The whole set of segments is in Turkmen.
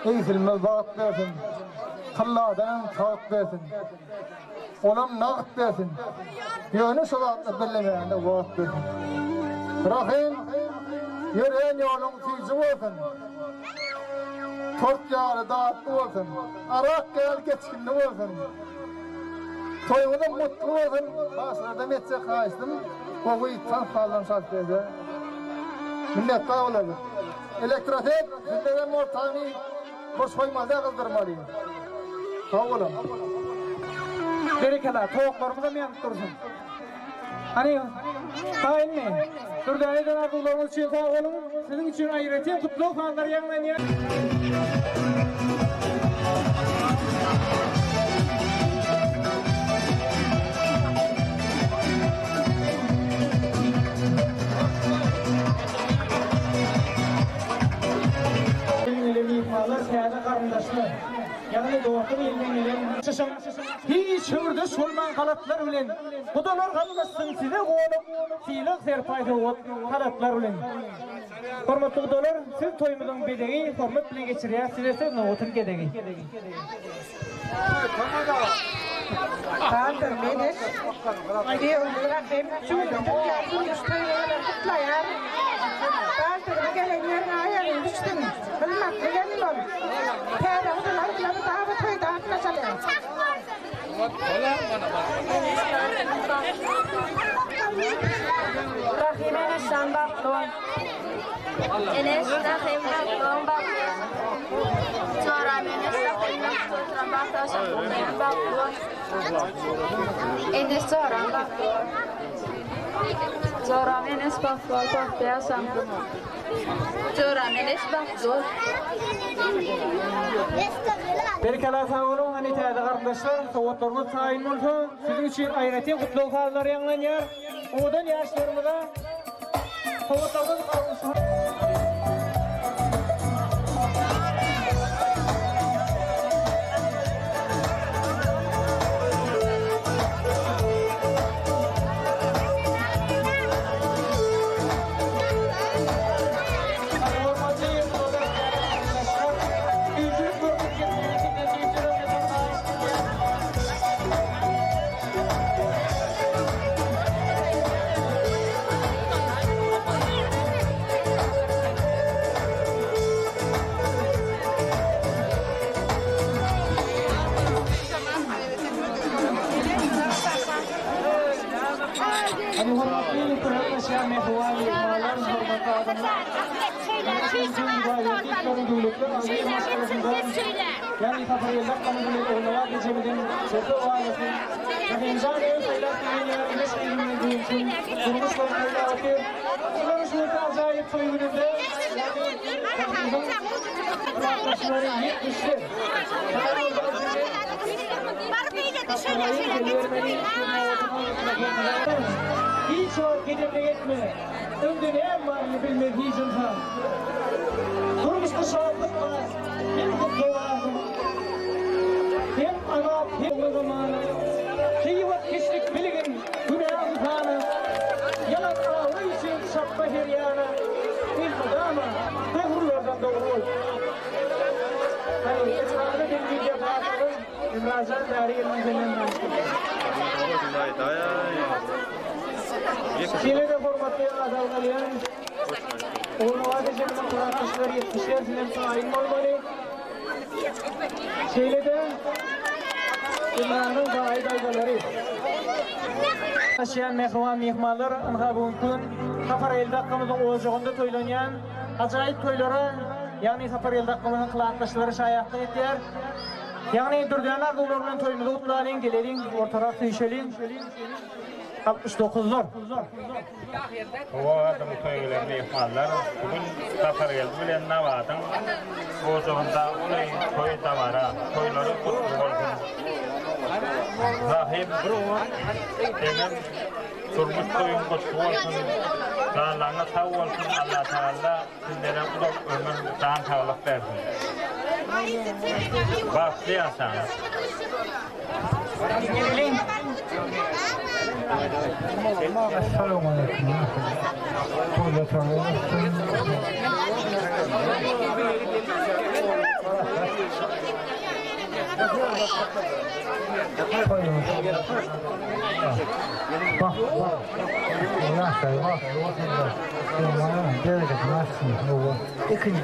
Egsilmez bagt bersin. Tylladanam tagt bersin. Olam nagt bersin. Ýöne şo zatlar birlemäne wagt bersin. Rahym, ýörän ýoluň süýji bolsun. Tort ýaly datly bolsun. Arak ýaly geçginli bolsun. Toýuňyzam mutly bolsun. Bagşylardan etjek haýyştym, gowy tans sazlaryny çalyp berse. Minnetdar bolarys. Elektroset, sizlerem ortany Boş goýmaly-da gyzdyrmaly. Sag boluň. Berekella, towuklarymyzam ýanyp dursun. Hany, taýynmy? Dürdäne eden arzuwlaryňyz üçin sag boluň. Siziň üçin aýratyn gutlag sazlary ýaňlanýar. Gelen myhmanlar täze garyndaşlar, ýagny dostluk elinden gelen çyşyň hiç höwürdeş bolman halatlar bilen gudalar gatnaşsyn size gonup sylag serpaý sowgat halatlar bilen. Hormatly gudalar siz toýumyzyň bezegi hormat bilen geçirýäs size söz nobatyn gezegi. Bardyr Meneş, Giýewimiz Rahym şu gün dünýä durmuş toýy bilen gutlaýar. Bardygyna gelen ýeriňe aýagyň düşsün, gymmatly gelin bol. Täze gudalar bilen dagy toýda gatnaşaly. Rahym Eneşjan bagtly bol. Eneş Rahym bagtly bol bagtly. Joram Eneş Rahym bagtly oturan bagtly agşam gutlaýan bagtly bol. Eneş joram bagtly bol. Joram Eneş bagtly bol bagtly ýaşaň. Joram Eneş bagtly bol. Berekella sag boluň hany täze garyndaşlar sowgatlaryňyz taýyn bolsa siziň üçin aýratyn gutlag sazlary ýaňlanýar owadan ýaşlarymyza sowgatlaryňyz Hany hormatly gatnaşýan mähriban myhmanlar, hormatly adamlar. Ýagny Sapargeldi akgamyz bilen Ogulnabat ejemiziň körpe aýlasy Rahymjan öz saýlap bilýän ýaly Eneş gyzy bilen düwünsin durmuş toýuny toýlap otyr. Şularyň şu günki ajaýyp toý gününde ýagny Rahymyň gatnaşyjylary 70-de. Hiç wagt gedemlik etme. Öňde näme baryny bilmez hiç ynsan. Durmuşda şatlyk bar, hem gutly bar. Hem azap, hem zamana. Gyýbat-keçlik bilgin, günä ynsana. Ýalan abraý üçin çapma her ýana. Elmydama dogrulardan dogry bol. Hany, etrabda belli jemaatlaryň Emrajan bäri gelmän senden Şeýle-de hormatly adalgalýan Ogulnabat ejemiziň gyzartmaçylary ýetmişler sizem taýyn bolmaly. Şeýle-de Imranyň daýy-daýzalary. Gatnaşýan mähriban myhmanlar, ynha bu günki gün Sapargeldi akgamyzyň ojagynda toýlanýan ajaýyp toýlara, ýagny Sapargeldi akgamyzyň klandaşlary şaýatlyk edýär. Ýagny dürdäne arzuwlar bilen toýumyzy gutlalyň, geleliň, ortarak süýşeliň. 69-lar. Howa gadyrly toýa gelen myhmanlar, bu gün Sapargeldi bilen Nabadyň ojagynda uly toý dabara, toýlary gutly bolsun. Rahym seňem durmuş toýuň gutly bolsun. Janlaryňyz sag bolsun, Allatagalla Sizlere uzak ömür, jan saglyk bersin. Bagtly ýaşaň. Essalawmaleýkum. Toýda sag bolsun. Ýaşlar bagtly bolsunlar. Bereketini açsyn. Ikinji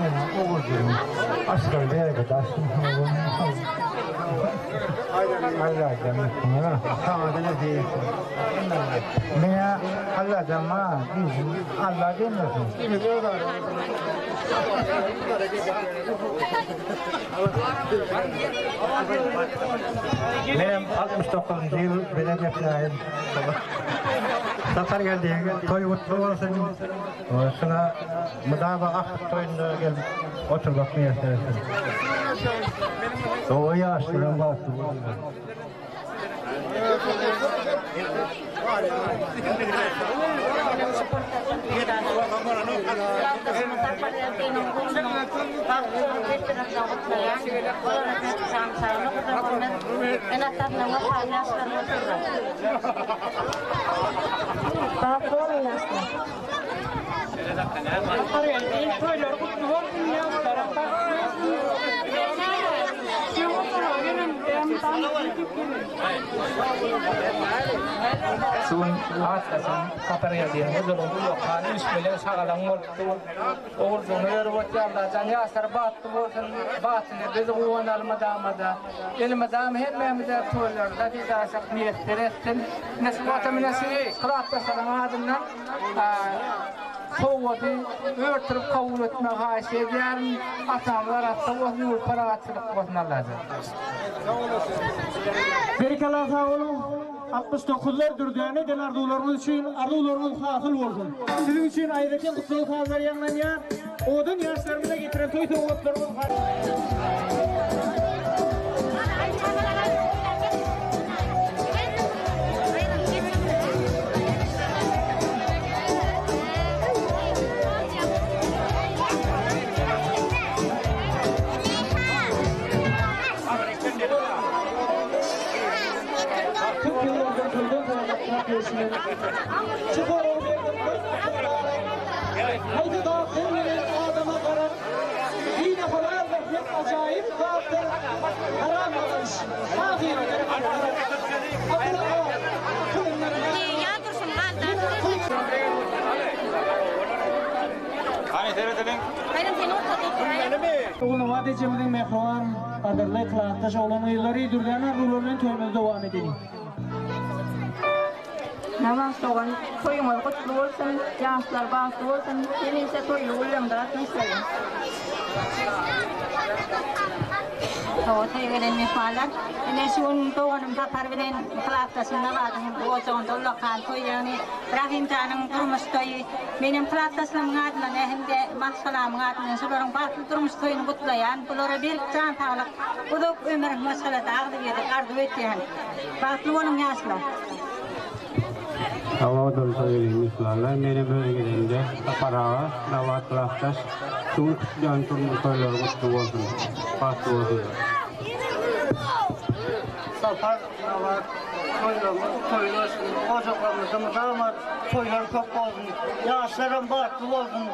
meniň oguljygym Asgar bereket açsyn. Allajan saňa-da nesip etsin. Menä Allajan maňa diýsin, Alla diýmesin. Menem 69-njy ýyl bile gepläýin. Sapar geldiň, toý gutly bolsun. Şuna mydama agtyk toýunda gelip oturmak miýesser etsin. Gowy ýaşlaram bagtly bolsunlar. Toýlar gutly bolsun ýaşlara bagtly Şu gün atlasam Sapar geldiýeň uzulun ullakan üýşmeleň şagalaň bolup dur. Oguljygyny berip otýar Allajan ýaşlar bagtly bolsun, bagtyna biz guwanaly mydamada. Elmydama hemmämize toýlarda didarşak miýesser etsin. Ine şu wagtam ine şu klasdaşlaryň adyndan sowgady örtürip kabul etmegi haýyş edýärin. Atamyz arassa bolsun, ýurt parahatçylyk bolsun Allajan. Berekella sag boluň. 69-lar dürdäne eden arzuwlaryňyz üçin arzuwlaryňyz hasyl bolsun. Siziň üçin aýratyn gutlag sazlary ýaňlanýar. Owadan ýaşlarymyza getiren toý sowgatlaryňyz Köp ýyllardan toýdan soň gatnap ýörşüne Şu soragy berdim bir akyldaram Haýsy zatlar bilen adama garar Dine halal zähmet ajaýyp zatdyr Haram gazanç ahyrete garar Akyly az, akylyndan Ogulnabat ejemiziň mähriban, gadyrly klasdaş oglan-gyzlary dürdäne arzuwlar bilen toýumyzy dowam edeliň. Namaz dogan, toýuňyz gutly bolsun, ýaşlar bagtly bolsun, hemişe toýly günleriňde gatnaşaýyň. Hawa, toýa gelen myhmanlar. Ine, şu gün doganym Sapar bilen klasdaşym Nabadyň ojagynda ullakan toý, ýagny Rahymjanyň durmuş toýy. Menem klasdaşlarymyň adyndan hem-de maşgalamyň adyndan şolaryň bagtly durmuş toýuny gutlaýan. Bulara berk jan saglyk, uzak ömür, maşgalada agzybirlik arzuw etýän. Bagtly boluň ýaşlar! Hawa, durmuşa gelen myhmanlar, menem öz gezegimde Sapar aga, Nabat klasdaş, şu gün tutulýan durmuş toýlary gutly bolsun, bagtly bolsunlar! Sapar, Nabat, toýlaryňyz toý bolsun, ojaklaryňyzda mydama toýlar köp bolsun, ýaşlaram bagtly bolsun,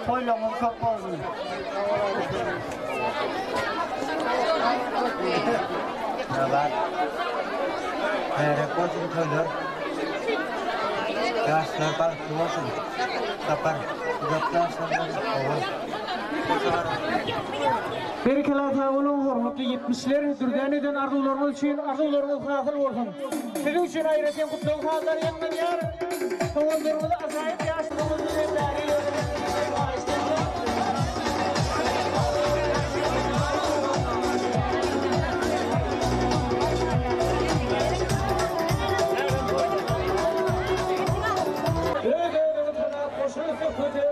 toýlaryňyz köp bolsun! Nabat, Mübärek bolsun toýlar. Ýaşlar bagtly bolsun. Sapar, uzak ýaşlar bolsun. Berekella sag boluň hormatly ýetmişler dürdäne eden arzuwlaryňyz üçin arzuwlaryňyz hasyl bolsun. Siziň üçin aýratyn gutlag sazlary ýaňlanýar. Sowanlaryňyzy ajaýyp ýaşlygyňyz bilen bäri ýöremekligiňizi haýyşt edýän. Öz-özüňi tanap goşa üstün köter.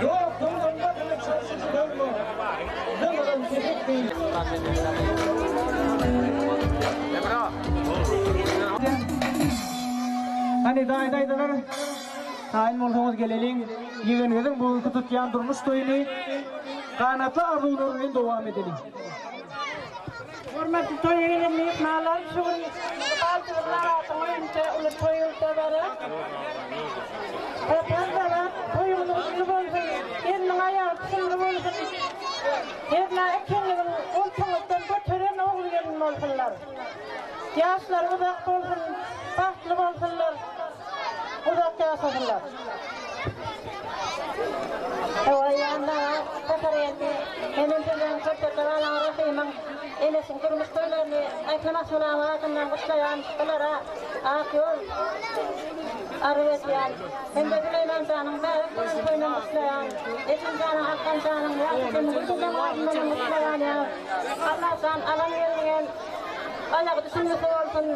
Ýok, dogrudan diňe çalşyjy bolma. Zyňylan kesek deý. Hany daýy-daýzalar, taýyn bolsaňyz geleliň. Ýegeniňiziň bu günki tutýan durmuş toýuny ganatly arzuwlar bilen dowam edeliň. Hormatly toýa gelen myhmanlar, şu gün Galdygyz Nabatyň öýünde uly toý dabara. Sapar Nabat, toýuňyz gutly bolsun, gelniň aýagy çynly bolsun. Hernä ikiňiziň goltugyňyzdan göteren ogul-gelin bolsunlar. Ýaşlary uzak bolsun, bagtly bolsunlar, uzak ýaşasynlar. Hawa, ýanlaň Sapar geldi. Menem sizden köpçekde galan Rahymyň enesiniň durmuş toýlaryny ähli maşgalaň adyndan gutlaýan, bulara ak ýol arzuw edýän. Hem-de Süleýman janyň bäbek bolan toýunam gutlaýan. Ejem janyň, Akgam janyň, Ýagşyjynyň, Gülgüzleň adyndanam gutlaýan ýa. Allajan alan gelniňem aýagy düşünmese bolsun,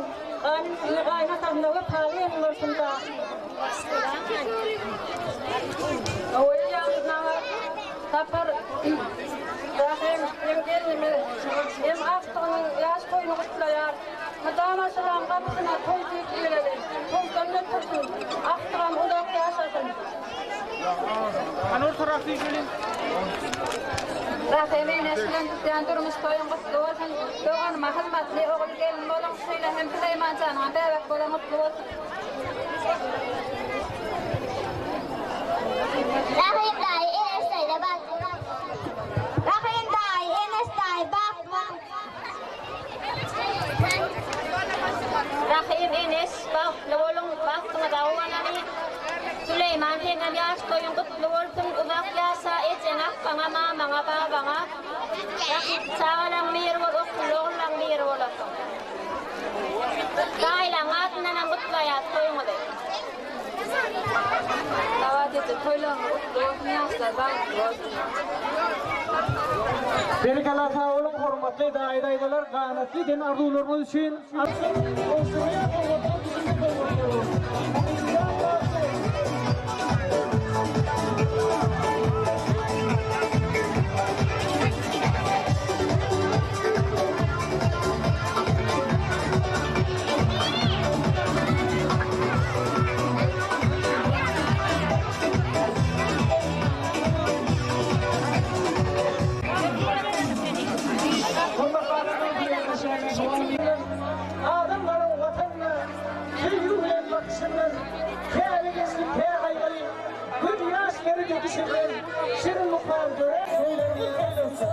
gaýyn gaýynatasyna wepaly gelin bolsun-da. Oýun maňa Sapar Rahym hem gelnimiz hem agtygynyň ýaş toýuny gutlaýar. Mydama şulaň gapysyna toý diýip geleli. Toýdan ötürsün. Agtygam uzak ýaşasyn. Rahym eneş bilen tutýan durmuş toýuň gutly bolsun. Doganyma hyzmatly ogul gelin boluň. Şeýle hem Süleýman janyňa bäbek bolan gutly bolsun. Rahym daýy Eneş daýza bagtly boluň. Rahym daýy Eneş daýy bagtly boluň. Rahym Eneş bagtly boluň bagtyňyza guwanaly. Süleýman seňem ýaş toýuň gutly bolsun uzak ýaşa ejeňe akgaňa mamaňa babaňa Rahym çagalaň biri bol okully ogullaň biri bolarsyň. Daýylaň adyndanam gutlaýas toýuňyzy. Dabat eje toýlaryňyz gutly bolsun ýaşlar bagtly bolsun. Berekella sag boluň hormatly daýy daýzalar ganatly eden arzuwlaryňyz üçin. Adamlaryň Watanyna söýgi bilen bakyşyndan täze geçdi tä gaýgyly göz ýaş ýere döküşinden şirin mukam dörär söýlengi eýlensin.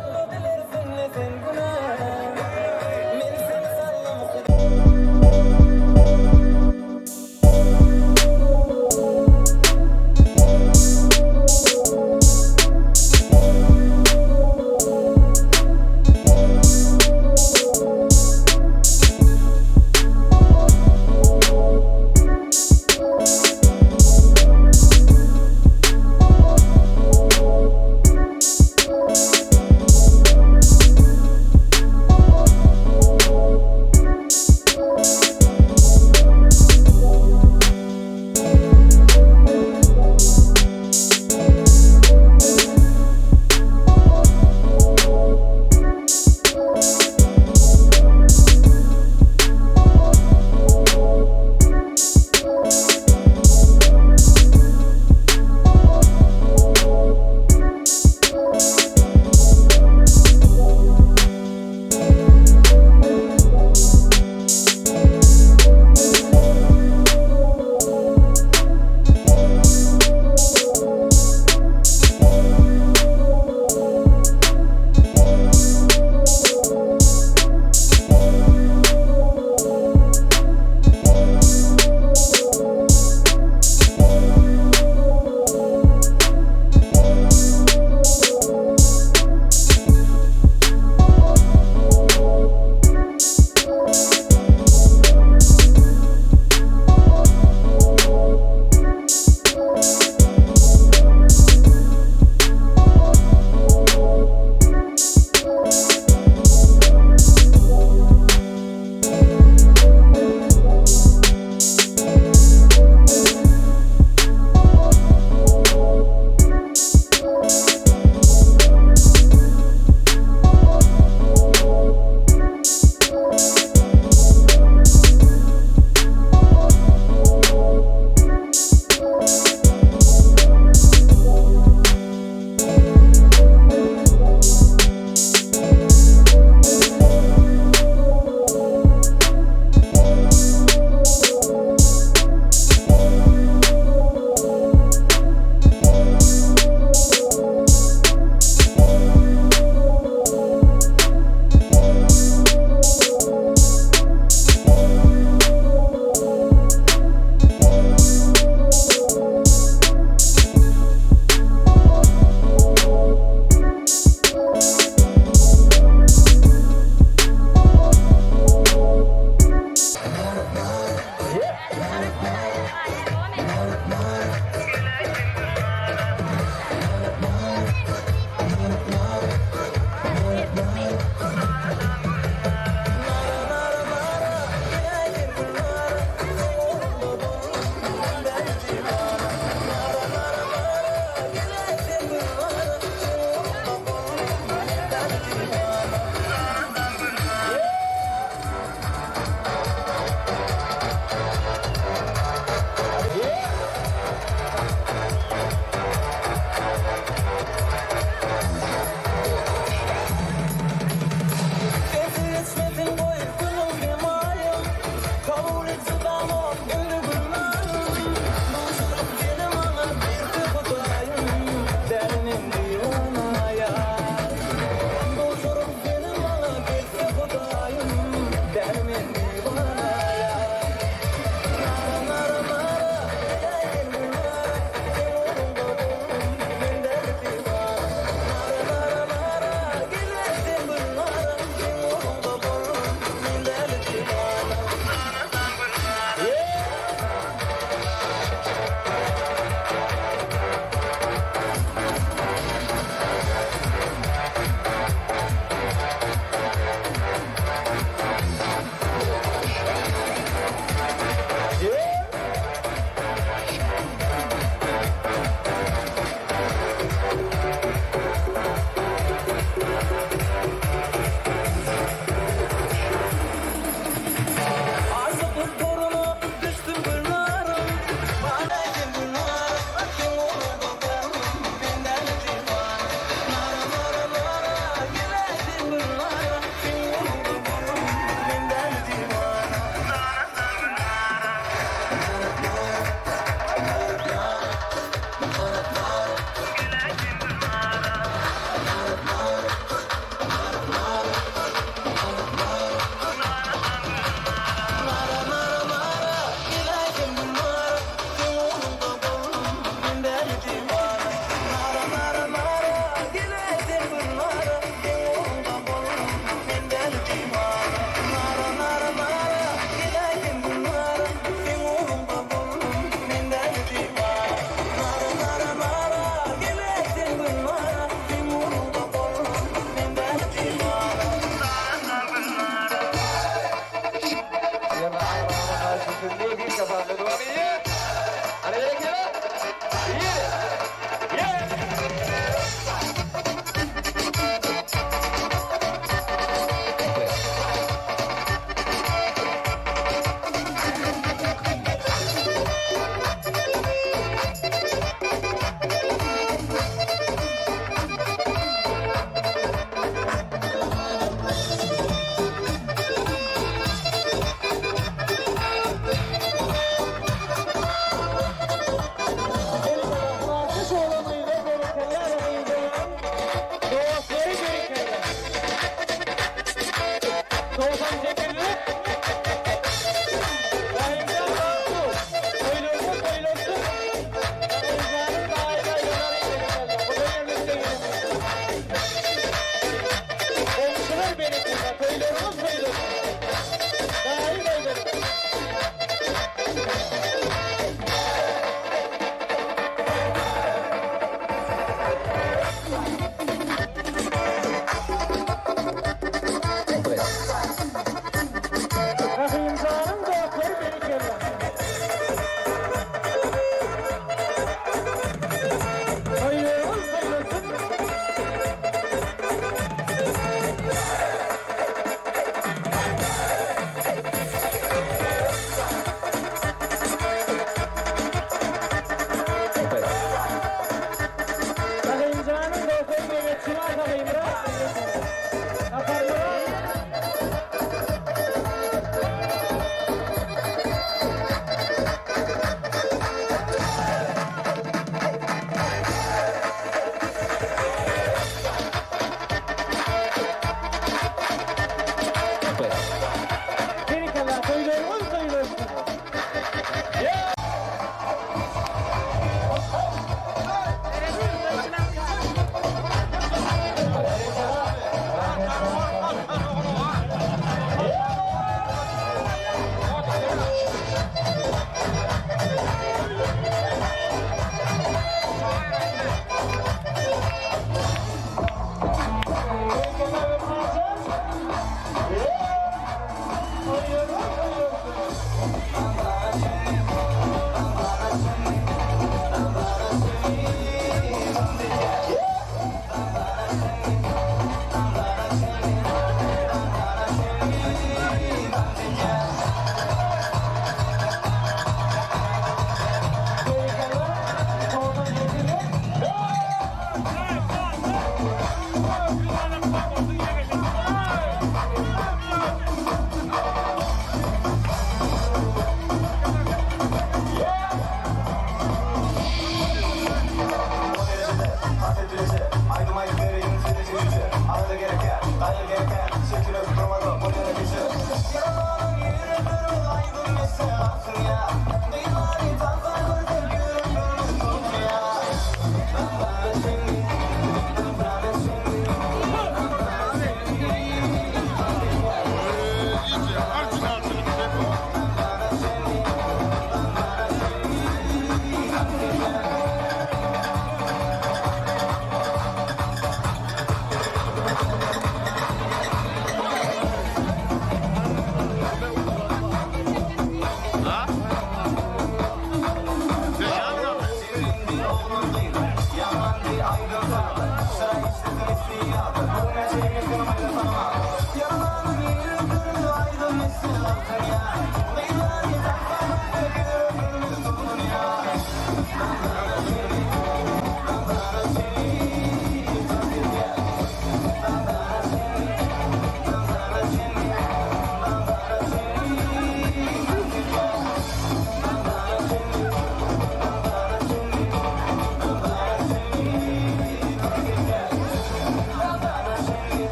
Hajan.